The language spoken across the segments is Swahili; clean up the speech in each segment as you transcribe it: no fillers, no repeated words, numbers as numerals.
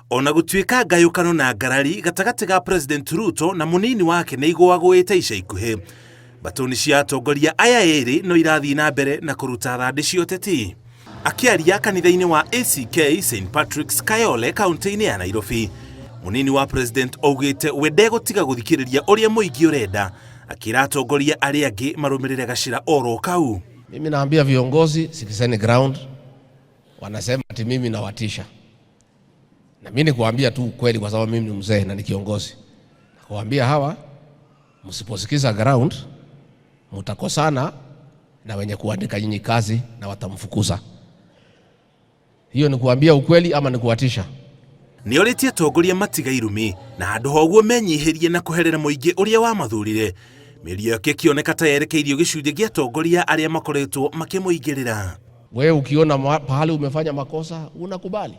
Ona gũtuĩka ngayũkano na ngarari gatagatĩ ga President Ruto na mũnini wake nĩ igũagũĩte ica ikuhĩ, mbatũni cia atongoria aya erĩ no irathiĩ na mbere na kũruta thandĩ cia ũteti. Akĩaria kanitha-inĩ wa ACK St Patrick's Kayole kaunti-inĩ ya Nairobi, mũnini wa President augĩte we ndegũtiga gũthikĩrĩria ũrĩa mũingĩ ũrenda, akĩra atongoria arĩa angĩ marũmĩrĩre gacĩra oro kau. Mimi naambia viongozi, sikizeni ground, wanasema ati mimi nawatisha. Na mimi nikuambia tu ukweli, kwa sababu mimi ni mzee na ni kiongozi. Nakuambia hawa, msiposikiza ground mtakosana na wenye kuandika nyinyi kazi na watamfukuza. Hiyo ni kuambia ukweli ama ni kuwatisha? Nĩ orĩtie atongoria matiga irumi na handũ ha ũguo menyihĩrie na kũherera mũingĩ ũrĩa wamathurire. Mĩario yake ĩkĩoneka ta yerekeirio gĩcunjĩ gĩa atongoria arĩa makoretwo makĩmũingĩrĩra. Wewe ukiona pahali umefanya makosa unakubali.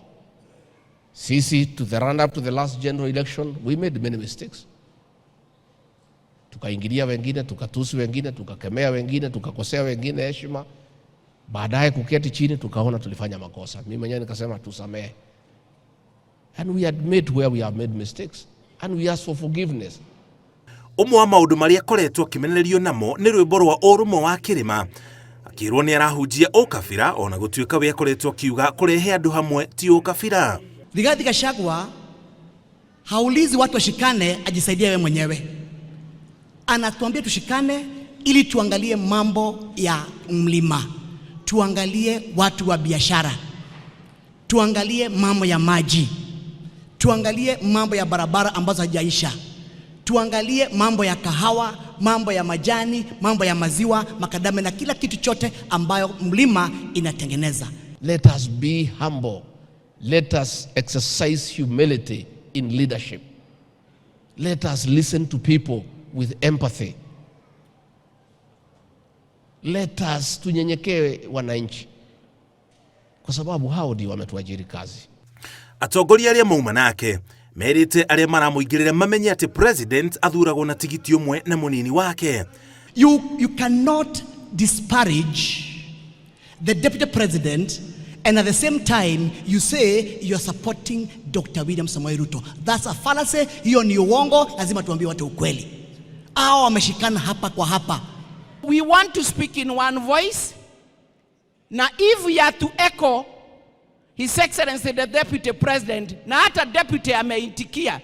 Sisi to the run up to the last general election we made many mistakes. Tukaingilia wengine, tukatusi wengine, tukakemea wengine, tukakosea wengine heshima. Baadaye kuketi chini tukaona tulifanya makosa. Mimi mwenyewe nikasema tusamehe. And we admit where we have made mistakes and we ask for forgiveness. Ũmwe wa maũndũ marĩa akoretwo akĩmenererio namo nĩ rwĩmbo rwa ũrũmwe wa kĩrĩma, akĩrwo nĩ arahunjia ũkabira ona gũtuĩka we akoretwo akiuga kũrehe andũ hamwe ti ũkabira. Rigathi Gachagua haulizi watu washikane, ajisaidie wewe mwenyewe. Anatuambia tushikane ili tuangalie mambo ya mlima, tuangalie watu wa biashara, tuangalie mambo ya maji, tuangalie mambo ya barabara ambazo hajaisha, tuangalie mambo ya kahawa, mambo ya majani, mambo ya maziwa, makadame na kila kitu chote ambayo mlima inatengeneza. Let us be humble. Let us exercise humility in leadership. Let us listen to people with empathy. Let us tunyenyekee wananchi, kwa sababu hao ndio wametuajiri kazi. Atongoria arĩa mauma nake merĩte arĩa maramũingĩrĩra mamenye atĩ president athuragwo na tigiti ũmwe na mũnini wake. You cannot disparage the deputy president and at the same time you say you are supporting Dr. William Samoei Ruto. That's a fallacy. Hiyo ni uongo, lazima tuambie watu ukweli. Hao wameshikana hapa kwa hapa. We want to speak in one voice. Na if we are to echo His Excellency the Deputy President, na hata deputy ameitikia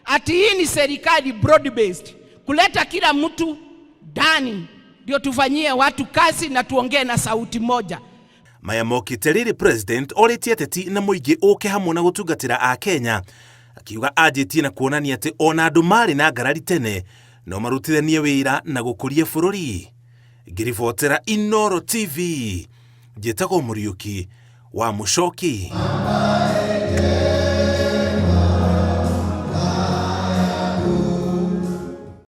ati hii ni serikali broad based, kuleta kila mtu ndani ndio tufanyie watu kazi na tuongee na sauti moja. Maya mokĩte rĩrĩ president orĩtie ateti na mũingĩ ũke hamwe na gũtungatĩra Akenya, akiuga anjĩtie na kuonania atĩ ona andũ marĩ na ngarari tene no marutithanie wĩra na gũkũria bũrũri. Ngĩribotera Inooro TV, njĩtagwo Mũriũki wa Mũcoki.